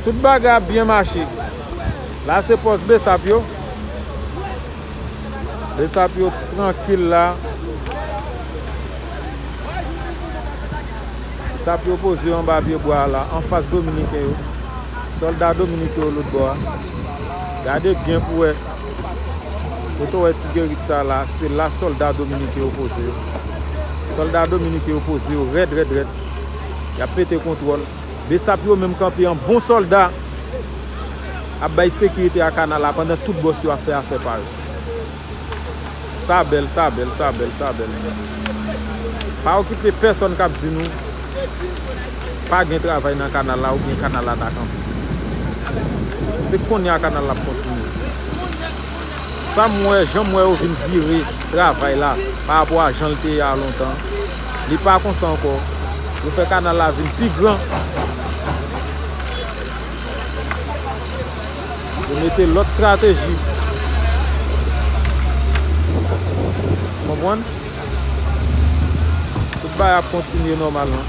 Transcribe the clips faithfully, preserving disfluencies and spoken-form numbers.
Tout bagay ap byen mache. La se pòs Besap yo. Besap yo trankil la. Besap yo poze yo anba pye bwa a la, anfas Dominiken yo. Sòlda Dominiken yo lòt bò a. Gade byen pou wè. Kote w wè ti gerit sa la, se la sòlda Dominiken yo poze yo. Sòlda Dominiken yo poze yo rèd, rèd, rèd. Y ap mete kontwòl. Besap yo menm kanpe an bon sòlda ap bay sekirite a kanal la pandan tout bòs yo ap fè afè pa yo. Sa bèl, sa bèl, sa bèl, sa bèl. Pa okipe pèsòn k ap di nou pa gen travay nan kanal la oubyen kanal la ta kanpe. Se kounye a kanal la ap kontinye. Sa m wè, jan m wè yo vin vire travay la pa rapò a jan l te ye a lontan, li pa konsa ankò. Yo fè kanal la vin pi gran. Yo mete lòt estrateji. Konprann? Tout bagay ap kontinye nòmalman.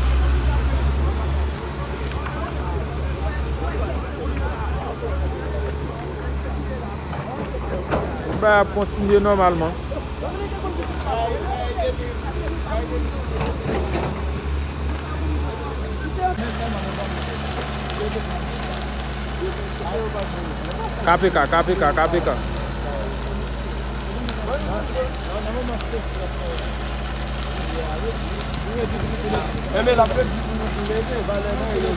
Tout bagay ap kontinye nòmalman. K P K, K P K, K P K. Enben, l ap redui pou nou tou lede, valè nou yo.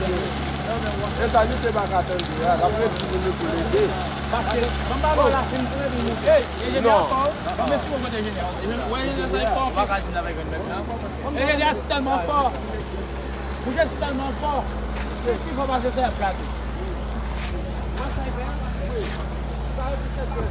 E sa, nou te pa ka tande a, l ap redui pou nou tou lede. Paske, banm ba nou la fin trè minit. Enjenyè a fò, wi. Mèsi bokou, enjenyè. Wè, enjenyè sa, li fò anpil. Enjenyè a si tèlman fò. Mouche si tèlman fò. Se pi fò pase sa y ap gade. Wè sa y fè a? Sa yo di se sèl.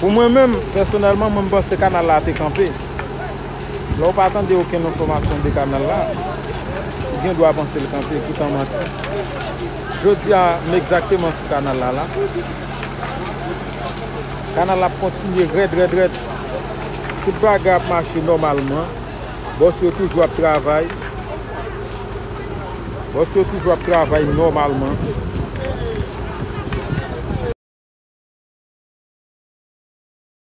Pou mwen menm, pèsonèlman, mwen, m panse kanal la te kanpe. Lè w pa tande okenn enfòmasyon de kanal la, ou gen dwa panse l kanpe, poutan manti. Jodi a, m egzakteman sou kanal la, la. Kanal la ap kontinye rèd, rèd, rèd. Tout bagay ap mache nòmalman. Bòs yo toujou ap travay. Bòs yo toujou ap travay nòmalman.